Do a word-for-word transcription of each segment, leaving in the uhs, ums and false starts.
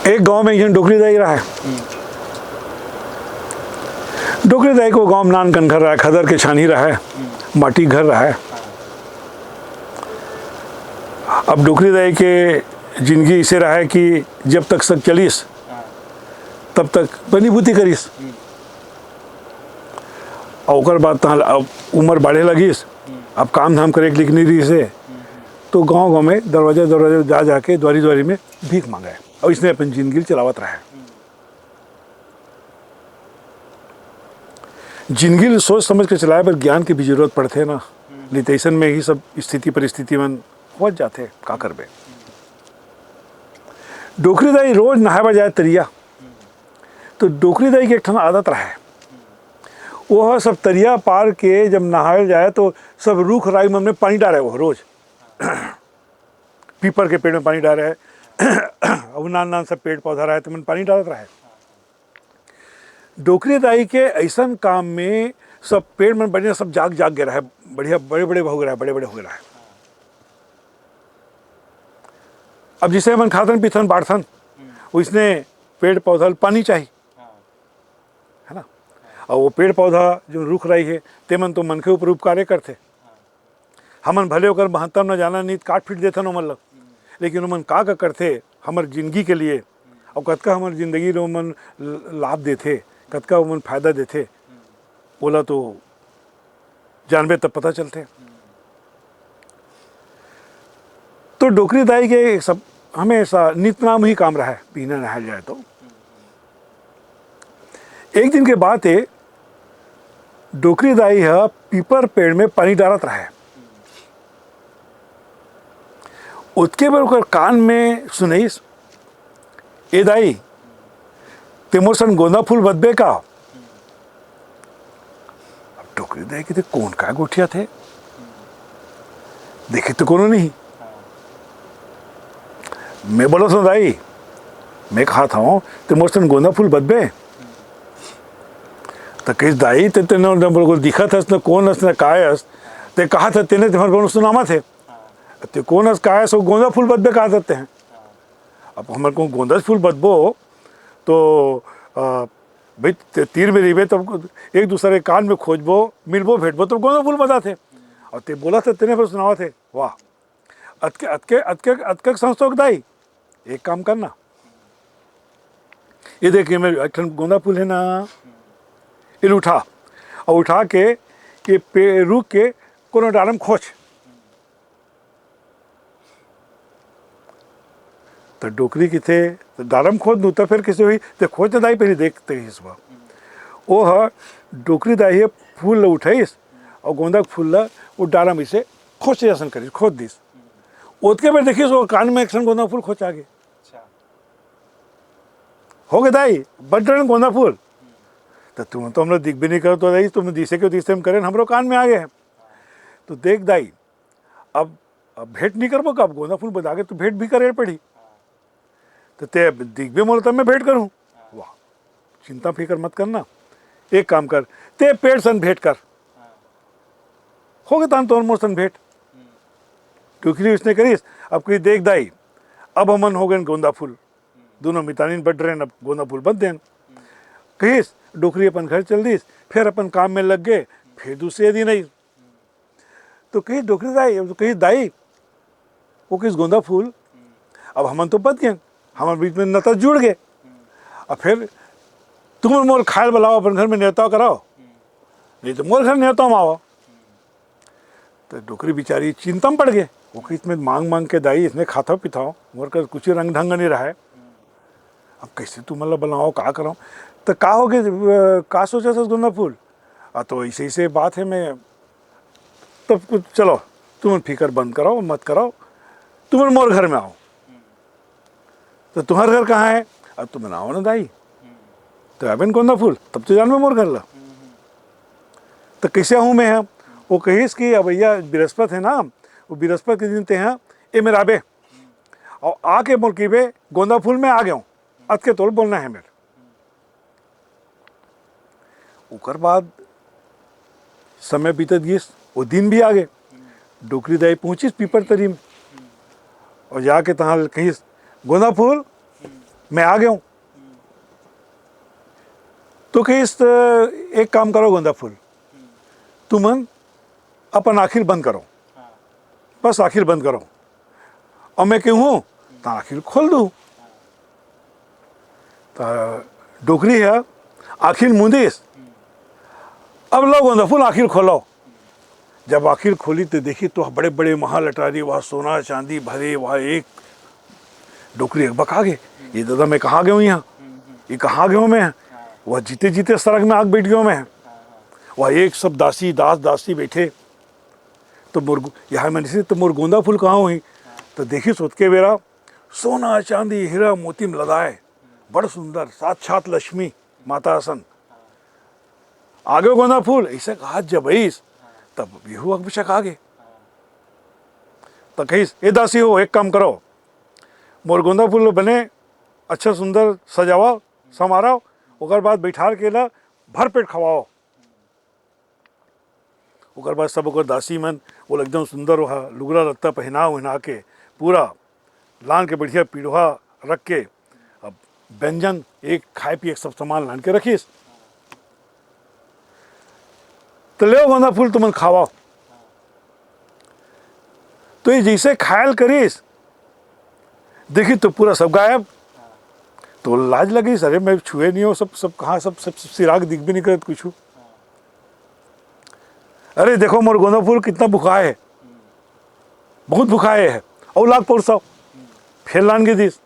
एक गांव में एक झन डोकरी दाई रहय। डोकरी दाई के गांव में नान कन घर रहय, खदर के छानी रहय, माटी घर रहय। अब डोकरी दाई के जिंदगी इसे रहय कि जब तक सग चलिस, तब तक बनी बूती करिस। अउ ओकर बाद तहाँ अब उमर बाढ़े लगिस, अब काम धाम करे के लिखनी रहिस हे, तो गांव गांव में, दरवाजा दरवाजा जा जाके, द्वारी द्वारी में भीख मांगय, अउ इसने अपन जिंदगी ल चलावत रहय। जिंदगी ल सोच समझ के चलाए बर ज्ञान के भी जरूरत पड़थे ना, नहीं तो अइसन में ही सब स्थिति परिस्थिति मन हो जाथे, का करबे। डोकरी दाई रोज नहाए बर जाए तरिया, तो डोकरी दाई के एक ठन आदत रहय, वो ह सब तरिया पार के जब नहाए जाए तो सब रूख राई मन में पानी डारे वो रोज। पीपर के पेड़ में पानी डारे, अउ नान नान सब पेड़ पौधा रहय, तेमन पानी डालत रहय। डोकरी दाई के अइसन काम में सब पेड़ मन बढ़िया सब जाग जाग गे रहय, बढ़िया बड़े बड़े हो गे रहय, बड़े बड़े हो गे रहय। अब जइसे हमन खाथन पीथन बाढ़थन, वइसने पेड़ पौधा ल पानी चाही, है ना? अउ वो पेड़ पौधा जो रूख राई हे, तेमन तो मनखे ऊपर उपकारे करथे। हमन भले ओकर महत्ता न जानन, नहीं त काट पीट देथन ओमन ल, लेकिन ओमन का का करथे हमर जिंदगी के लिए, अउ कतका हमर जिंदगी ल ओमन ल-, लाभ देथे, कतका ओमन फायदा देथे, ओला तो जानबे तब पता चलथे। तो डोकरी दाई के सब हमेशा नित नाम ही काम रहय, बिहनिया नहाए जाए तो। एक दिन के बात हे, डोकरी दाई ह पीपर पेड़ में पानी डारत रहय। ओतके बेर ओकर कान में सुनइस, "ए दाई, ते मोर सन गोंदा फूल बदबे का?" अब डोकरी दाई कहिथे, "कोन काय गोठियाथे? देखे तो कोनो नहीं।" "मैं बोलत हंव दाई, मैं कहत हंव, ते मोर सन गोंदा फूल बदबे?" त कहिस, "दाई, ते, ते न, न बोल, दिखत हस, न कोन हस, न काय हस, ते कहत हस, तेने ते हमर कोनो सुनावत हे। ते कोन हस, काय हस, वो गोंदा फूल बदबे कहत हस ते हैं। अब हमर को गोंदा फूल बदबो, तो, अ, भाई, ते तीर में रहिबे, तब एक दूसरे के कान में खोजबो, मिलबो, भेंटबो, तब गोंदा फूल बदाथे। अउ ते बोलत हस, तेने फेर सुनावत हे।" वाह, अतके, अतके, अतके, अतके संतोख दाई, एक काम करना, ये देख, ये मेर एक ठन गोंदा फूल हे ना, एला उठा, अउ उठा के ये पे-, रूख के कोनो डारा म खोच। त डोकरी कहिथे, "त डारा म खोद दूं, त फेर कइसे होही?" "ते खोच न दाई, पहिली देख," ते कहिस बा। ओ ह डोकरी दाई ह फूल ल उठाइस, अउ गोंदा के फूल ल वो डारा म अइसे खोचे असन करिस, खोद दिस। ओतके बेर देखिस, वो कान में एक ठन गोंदा फूल खोचा गे। अच्छा। "हो गे दाई, बड़ डरेन गोंदा फूल।" "त तुमन तो हमला दिखबे नहीं करत हो दाई, तुमन दिसे के दिसे म करेन, हमरो कान में आ गे हे।" "तो देख दाई, अब, अब भेंट नहीं करबो का? अब गोंदा फूल बदा गे तो भेंट भी करे पड़ी। त ते अब दिखबे मोला, तब मैं भेंट करूं।" "वाह, चिंता फिकर मत करना, एक काम कर, ते पेड़ सन भेंट कर, हो गे तहान तोर मोर सन भेंट।" डोकरी उसने करिस, अब कहिस, "देख दाई, अब हमन हो गेन गोंदा फूल, दोनों मितानिन बड़ डरेन, अब गोंदा फूल बन देन।" कहिस, डोकरी अपन घर चल दिस, फेर अपन काम में लग गे, फेर दूसरे दिन आई। तो कहिस डोकरी दाई, तो कहिस दाई, वो कहिस गोंदा फूल, अब हमन तो बद गेन, हमर बीच में नता जुड़ गे। अब फेर तुमन मोर खाए बर लाओ, अपन घर में नेवता कराओ, नहीं तो मोर घर नेवता म आओ। तो डोकरी बिचारी चिंता में पड़ गे। वो कहिस मैं मांग मांग के दाई इसने खाथव पिथव, मोर कर कुछ रंग ढंग नहीं रहय। अब कइसे तुमन ला बलाओं, का करव? त का हो गे, अ, का सोचत हस गोंदा फूल? "आ, तो अइसे, अइसे बात हे, मैं तब कुछ, चलो, तुमन फिकर बंद करव, मत करव, तुमन मोर घर में आओ।" "त तुम्हर घर कहाँ हे?" "अब तुमन आओ ना दाई, त आबे न गोंदा फूल, तब तो जानबे मोर घर ला।" "त कइसे आहूं मैं ह?" वो कहिस कि अब भैया, बिरस्पत हे ना, वो बिरस्पत के दिन तेहा ए मेर आबे, अउ आके मोला कहिबे, "गोंदा फूल मैं आ गेंव।" अतके तोला बोलना हे मेर। ओकर बाद समय बीतत गिस, वो दिन भी आ गे। डोकरी दाई पहुंचिस पीपर तरी में, अउ जाके तहां ले कहिस, "गोंदा फूल, मैं आ गया हूँ। तो कहिस, "त एक काम करो गोंदा फूल, तुमन अपन आँखी ल बंद करो, बस आँखी ल बंद करो, अउ मैं कहूँ त आँखी ल खोल दूँ।" त डोकरी ह आँखी ल मूंदिस। "अब लो गोंदा फूल, आँखी ल खोलो।" जब आँखी ल खोली त देखी त बड़े बड़े महल अटारी, वहाँ सोना चांदी भरे, वहाँ एक डोकरी अकबका गे, "ये दादा, मैं कहाँ गया हूँ यहाँ? ये कहाँ गया हूँ मैं? वह जीते जीते सरग में आके बैठ गया हूँ मैं। वह एक सब दासी, दास, दासी बैठे।" तो मोर गो-, यहाँ मन से तो मोर गोंदा फूल कहाँ होही? तो देखिस ओतके बेरा सोना, चांदी, हीरा, मोती में लदाए, बड़ सुंदर, साक्षात लक्ष्मी माता असन। "आ गयो गोंदा फूल?" ऐसे कहा जब आइस, तब यहू अकबका गे। त कहिस, "ए दासी हो, एक काम करो, मोर गोंदा फूल ल बने अच्छा सुंदर सजावा, समारा, ओकर बाद बैठार के ला भर पेट खवाओ।" ओकर बाद सब ओकर दासी मन ओला एकदम सुंदर वहा लुगरा लत्ता पहिना उहिना के, पूरा लान के बढ़िया पीढ़ा रख के, अब व्यंजन, एक खाए पिए के सब सामान लान के रखिस। "त लेव गोंदा फूल, तुमन खावा।" तो ये जैसे खायल करिस, देखी तो पूरा सब गायब। तो लाज लगिस, "अरे, मैं छुए नहीं हूँ, सब, सब कहाँ, सब, सब, सब सिराग दिख भी नहीं करत कुछ।" "अरे देखो, मोर गोंदा फूल कितना भुखाए है, बहुत भुखाए है, अउ लाग परोसाओ।" फिर लान के दिस,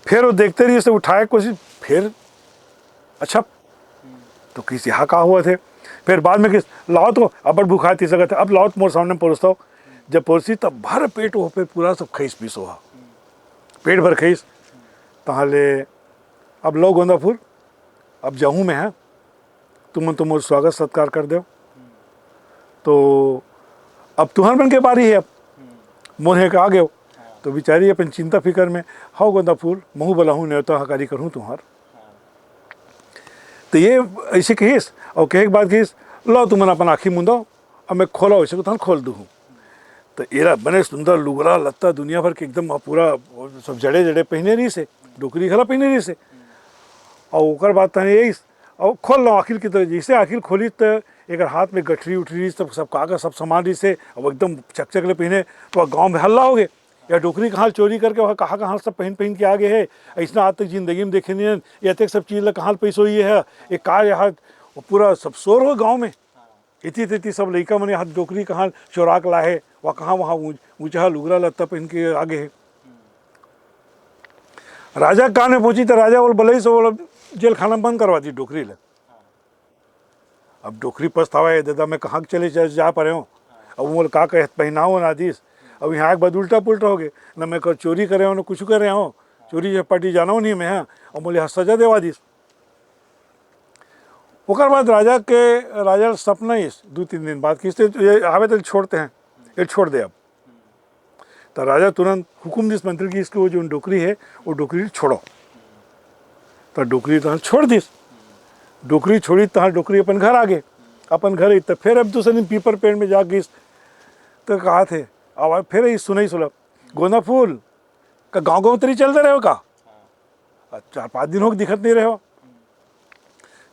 फिर वो देखते रहिस, उठाए कोशिश, फिर अच्छा, तो कहिस, "हा का होवत हे?" फिर बाद में कहिस, "लाओ तो, अब्बड़ भुखाए तिस लगत हे, अब लाओ तो मोर सामने परोसाओ।" जब परोसी, तब भर पेट वो पे पूरा सब खइस पीस वहा, पेट भर खइस। तहाँ ले, "अब लो गोंदा फूल, अब जाहूँ मैं, हाँ, तुमन तो मोर स्वागत सत्कार कर देव, तो अब तुहर मन के बारी हे, अब मोर हे का आ गेव।" तो बिचारी अपन चिंता फिकर में, "हव गोंदा फूल, महूँ बलाहूँ, नेवता हकारी करहूँ तुहर।" तो ये ऐसे कहिस, अउ कहे के बाद कहिस, "लो तुमन अपन आँखी मुंदो, अब मैं खोला वैसे को तहन खोल दूँ।" तो एला बने सुंदर लुगरा लत्ता दुनिया भर के एकदम पूरा सब जड़े जड़े पहिने रहिस हे, डोकरी घला पहिने रहिस हे। अउ ओकर बाद तहन आइस, अउ खोल लो आँखी ल की तरह, जैसे आँखी ल खोली त एकर हाथ में गठरी उठरी सब, सब का का सब सामान रहिस हे, अब एकदम चकचक ले पहिने, तो गाँव में हल्ला हो गे, "या डोकरी कहाँ चोरी करके वहाँ कहाँ कहाँ सब पहिन पहिन के आ गे हे, ऐसना आज तक जिंदगी में देखे नहीं हन, ये अतेक सब चीज ला कहाँ पैसो ये है, ये का यहाँ।" वो पूरा सब शोर हो गाँव में। इति तिति सब लइका मन हाथ डोकरी कहाँ चोरा के लाहे, वा कहाँ वहाँ ऊंच-, ऊंचा लुगरा लत्ता पहन के आ गे हे। राजा के कान में पहुंची त राजा ओला बलइस, ओला जेल खाना में बंद करवा दी डोकरी ले। अब डोकरी पछतावा, "ए दादा, मैं कहाँ के चले जा, जा परे हूँ, अब मोला का कहे, पहनाओ ना दिस, अब यहाँ एक बार उल्टा पुल्टा हो गए, ना मैं कर चोरी करे हूँ, ना कुछ करे हूँ, चोरी चपाटी जाना हूँ नहीं मैं, हाँ, अब मोला यहाँ सजा देवा दिस।" ओकर बाद राजा के, राजा सपना इस दू तीन दिन बाद कि इससे ये आवे तो छोड़ते हैं, ये छोड़ दे अब। तो राजा तुरंत हुकुम दिस मंत्री की, इसकी वो जो डोकरी है, वो डोकरी छोड़ो। तो डोकरी तहाँ छोड़ दिस। डोकरी छोड़ी, तहाँ डोकरी अपन घर आ गए। अपन घर आई, तो फिर अब दूसरे दिन पीपर पेड़ में जा गिस, तो कहा थे, आवाज फिर आई, सुनाई सुलभ, "गोंदा फूल, का गाँव गाँव तरी चलते रहे हो का? आज चार पाँच दिन हो गए दिखत नहीं रहे हो।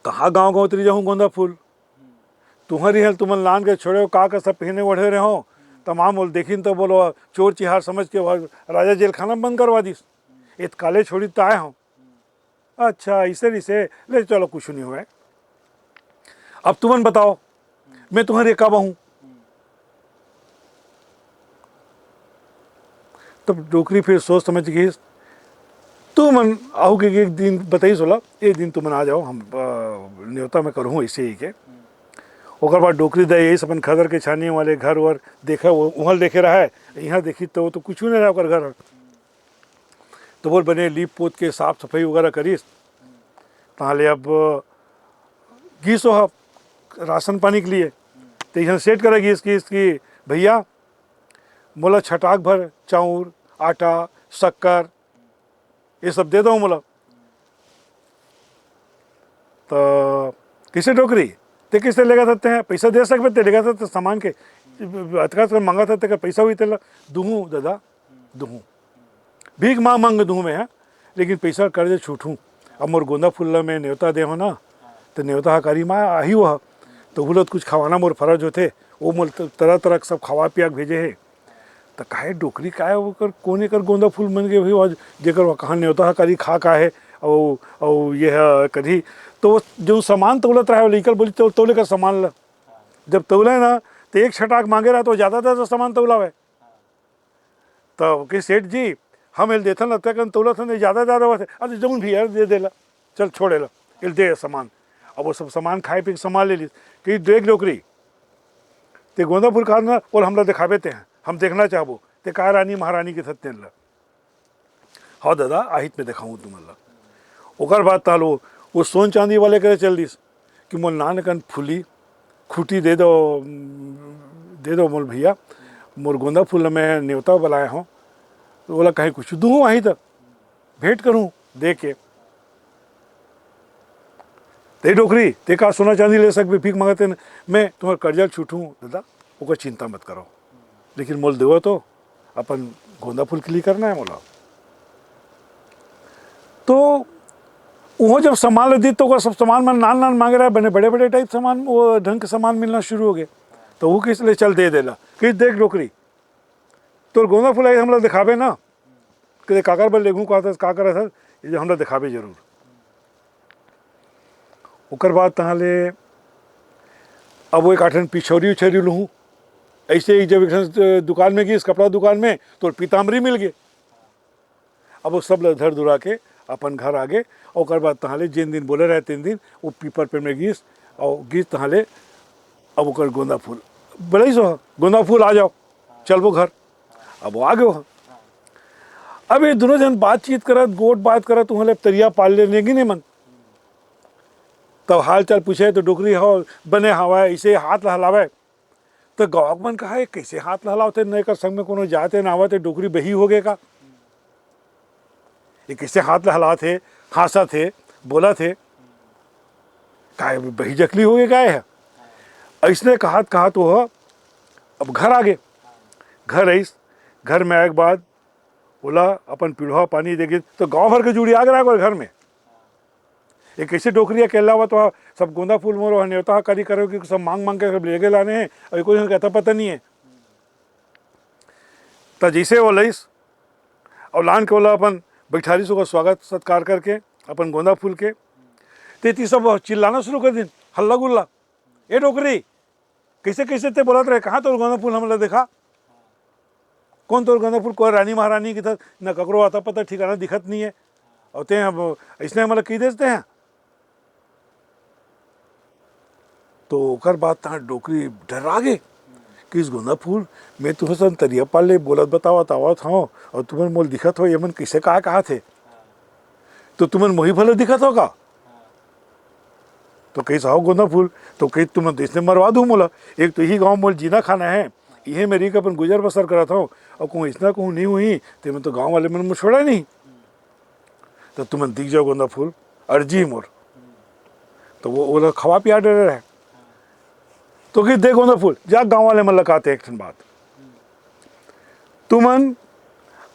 कहाँ गाँव गाँव तरी जाहूँ गोंदा फूल? तुम्हारी हल तुमन लान के छोड़े हो, का का सब पहने ओढ़े रहे हो, तमाम बोल देखिन तो बोलो चोर चिहार समझ के वो राजा जेल खाना में बंद करवा दिस। इत काले छोड़ी तो आए हो।" "अच्छा, इसे, इसे, ले चलो, कुछ नहीं हुआ है। अब तुमन बताओ, मैं तुम्हारे का बहूँ?" तब डोकरी फिर सोच समझ के, "तुमन आहू के एक दिन बताइस ओला, एक दिन तुमन आ जाओ, हम, अ, न्योता में करहूँ ऐसे ही के।" ओकर बाद डोकरी दाई यही अपन खदर के छानी वाले घर वर देखा, वो उहल देखे रहा है, यहाँ देखी तो, वो तो कुछ नहीं रहा ओकर घर। तो बोल बने लीप पोत के साफ सफाई वगैरह करिस। ताले अब गिस हो राशन पानी के लिए, तो यहाँ सेठ करा गिस कि, कि "भैया, मोला छटाक भर चाउर, आटा, शक्कर, ये सब दे दो मोला।" तो किसे डोकरी, "ते किसे लेगा था, ते पैसा दे सकबे, ते लेगा था, ते सामान के, अतका अतका मांगा था, ते पैसा हुई तेला।" "दुहूँ दादा, दुहूँ, भीख मांग मांग दुहूँ मैं, हाँ, लेकिन पइसा कर्ज छूटहूँ। अब मोर गोंदा फूल ल मैं नेवता दे हँव ना, त नेवता हकारी म आही ओह, त ओहू ल कुछ खवाना मोर फरज होथे। वो मोर त-, तरह तरह के सब खवा पिया के भेजे हे। त काहे डोकरी, काहे ओकर, कोन एकर गोंदा फूल मन के भाई, आज जेकर वहाँ कहाँ नेवता हकारी खा का हे, अउ, अउ ये ह करही। तो वो जो सामान तौलत रहे, वो लइका ल बोली, "तौ-, तौले कर सामान ल।" जब तौले ना, तो एक छटाक मांगे रहा, तो ज्यादा, ज्यादा सामान तौलावे। त कही, "सेठ जी, हम एल देथन, अतका कन तौलत हन, ज्यादा, ज्यादा होथे।" "अरे जौन भी यार, दे देला, चल छोड़ एला, एल दे सामान।" अब वो सब सामान खाए पी के सामान ले लीस। कही, "देख डोकरी, ते गोंदा फूल खाना, ओला हमला देखाबे ते, हम देखना चाहबो, ते का रानी महारानी के थत तेन ल।" "हव दादा, आहित में देखाहूँ तुमन ल।" ओकर बाद तालो वो सोन चांदी वाले करे चल दिस कि मोर नान कन फूली, खूटी दे दो, दे दो मोर भैया, मोर गोंदा फूल ल मैं नेवता बलाए हँव, ओला कहीं कुछ दूँ, आही त भेंट करूँ दे के। "ते डोकरी, ते का सोना चांदी ले सकबे, भीख मांगत हे न? मैं तुम्हर कर्जा ल छूटहूँ दादा, ओकर चिंता मत करो।" लेकिन मोल देवो तो, अपन गोंदा फूल के लिए करना है मोला। तो वो जब सामान ल दी, तो ओकर सब सामान मन नान नान मांगे रहे, बने बड़े बड़े टाइप सामान, वो ढंग के सामान मिलना शुरू हो गए। तो वो कहिस, "ले चल दे देला।" कहिस, "देख डोकरी, तोर गोंदा फूल आई, हमला दिखाबे ना, कि काकर बर लेगहूँ, का, का करत हस, ये हमला दिखाबे जरूर।" ओकर बाद तहाँ ले अब वो एक आठन पिछौरी उछौरी लूहूँ। ऐसे ही जब एक ठन दुकान में गिस, कपड़ा दुकान में, तो पीताम्बरी मिल गे। अब वो सब ल धर धुरा के अपन घर आ गे। ओकर बाद तहाँ ले जेन दिन बोले रहे, तेन दिन वो पीपर पेड़ में गिस, और गिस तहाँ ले अब ओकर गोंदा फूल, "बलई सो, गोंदा फूल आ जाओ, चलबो घर।" अब वो आ गयो ह। अब ये दोनों जन बातचीत करत, गोठ बात करत, उहाँ ले तरिया पार ले नेगिन एमन। तब हाल चाल पूछे तो डोकरी, "हव, बने हवय," ऐसे हाथ ल हलावय। तो गाँव के मन कहा, "ये कैसे हाथ ल हलावत हे? न एकर संग में कोनो जात हे, न आवत हे, डोकरी बही हो गे का? ये कैसे हाथ ल हलावत हे, हाँसत हे, बोलत हे? काय बही जकली हो गे का ये ह?" ऐसने कहत कहत वो अब घर आ गे। घर आइस, घर में आए के बाद ओला अपन पीढ़ा पानी दे गिस, तो गाँव भर के जुड़ी आ गे रहा घर में। ये कैसे डोकरी अकेला आवत हे, सब गोंदा फूल मोर वहाँ नेवता हकारी करे कि सब मांग मांग के सब लेगे लाने हे, अउ कोई का अता पता नहीं है। त जैसे वो लइस, अउ लान के ओला अपन बैठारिस, ओकर स्वागत सत्कार करके अपन गोंदा फूल के, ते ती सब चिल्लाना शुरू कर दिन, हल्ला गुल्ला, "ए डोकरी, कैसे कैसे ते बोलत रहे, कहाँ तोर गोंदा फूल, हमला देखा, कौन तोर गोंदा फूल, कोई रानी महारानी की था, न ककरो अता पता ठिकाना दिखत नहीं है, और ते अब ऐसने हमला कही देते हैं।" तो ओकर बाद तहाँ डोकरी डर्रा गे कि इस गोंदा फूल, मैं तुम्हर संग तरिया पार ले बोलत बतावत आवत हँव, और तुमन मोला दिखत हो, ये मन कैसे का कहत हे? तो तुमन मोही भला दिखत हो का? तो कहिस, "हव गोंदा फूल, तो कहिस तुमन तो इसने मरवा दू मोला, एक तो इही गाँव मोला जीना खाना है, इहे में रही के अपन गुजर बसर करत हँव, और कहूँ इसना कहूँ नहीं हुई, ते में तो गाँव वाले मन मोला छोड़ा नहीं।" तो तुमन दिख जाओ गोंदा फूल, अर्जी मोर। तो वो ओला खवा पिया डरे रहे। तो कहिस, "देख गोंदा फूल, जा गाँव वाले मन ल कहा ते एक ठन बात, तुमन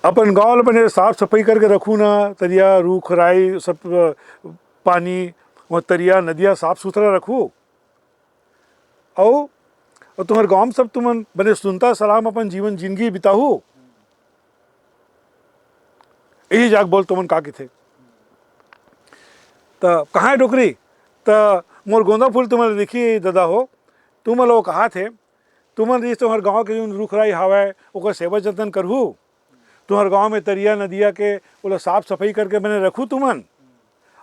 अपन गाँव ल बने साफ सफाई करके रखू ना, तरिया, रूख, राई, सब, अ, पानी, वो तरिया, नदिया साफ सुथरा रखू, अउ, अउ तुम्हर गाँव में सब तुमन बने सुनता सलाम अपन जीवन जिंदगी बिताहू।" यही जाके बोल तुमन का किथे। त कहाँ है डोकरी? त मोर गोंदा फूल तुमन दिखी ददा हो, तुमन लोग कहा थे, तुमन रिस तुम्हर गाँव के जोन रुख राई हावय, ओकर सेवा जतन करहू। तुम्हर गाँव में तरिया नदिया के ओला साफ सफाई करके बने रखू तुमन।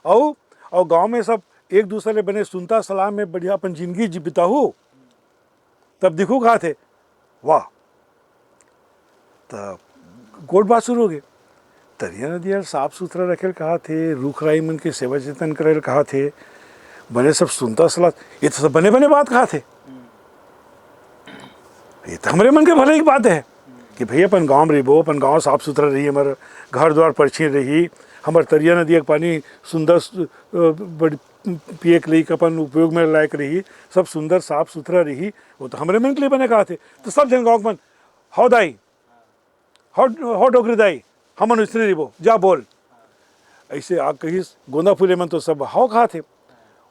अउ, अउ गाँव में सब एक दूसरे ले बने सुनता सलाम में बढ़िया अपन जिंदगी जी बिताहू। तब दिखू कहा थे, वाह। त गोठ बात शुरू हो गई। तरिया नदिया साफ सुथरा रखे ल कहा थे, रुख राई मन के सेवा जतन करे ल कहा थे, बने सब सुनता सलाह, ये तो सब बने बने बात कहा थे। ये तो हमरे मन के भले की बात है कि भई अपन गाँव में रहिबो, अपन गाँव साफ सुथरा रही, हमर घर द्वार परछी रही, हमर तरिया नदिया के पानी सुंदर सु-, अ, बड़-, पिए के लायक अपन उपयोग में लायक रही, सब सुंदर साफ सुथरा रही, वो तो हमरे मन के लिए बने कहा थे। तो सब झन गाँव के मन, "हव दाई, हव, हव डोकरी दाई, हमन उसने रहिबो, जा बोल।" अइसे आके कहिस, "गोंदा फूल, एमन तो सब हव खात हे।"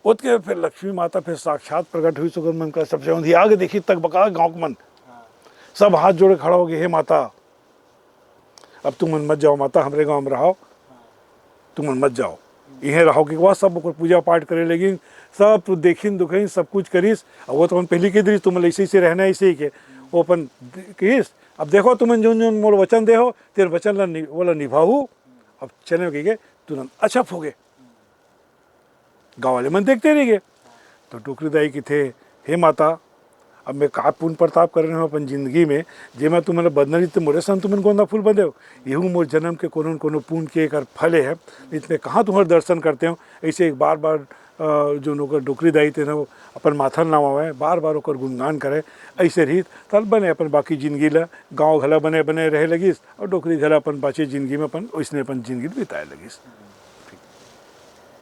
ओतके फेर लक्ष्मी माता फेर साक्षात प्रकट होइस, ओकर मन का सब से आगे देखिस, तक बका गाँव के मन सब हाथ जोड़े खड़ा हो गे, "हे माता, अब तुमन मत जाव माता, हमरे गाँव में रहव, तुमन मत जाव, इहें रहव।" के बाद सब ओकर पूजा पाठ करे लगिन, सब तो देखिन दुखिन, सब कुछ करिस। अब वो तो अपन पहली कहि दिस, "तुमन अइसे, अइसे रहना हे, अइसे ही के।" वो अपन कहिस, "अब देखव, तुमन जोन जोन मोला वचन दे हव, तेन वचन ला नि-, ओला निभाहू।" अब चले कहिके तुरंत अचप हो गे। गाँव वाले मन देखते रहि गे। तो डोकरी दाई कहिथे, "हे माता, अब मैं का पुण्य प्रताप करे रहेंव अपन जिंदगी में, जेमा तुमन बंदना रहिस त मोरे संग तुमन गोंदा फूल बंधेव। एहू मोर जन्म के कोनो न कोनो पुण्य के एकर फल हे, नहीं त मैं कहाँ तुम्हर दर्शन करतेंव?" अइसे एक बार बार, अ, जोन ओकर डोकरी दाई तेन अपन माथा ल नवावय, बार बार ओकर गुणगान करय। अइसे रहिस, तब बने अपन बाकी जिंदगी ला, गाँव घला बने बने रहे लगिस, अउ डोकरी घला अपन बाचे जिंदगी में अपन ओइसने अपन जिंदगी बिताए लगिस।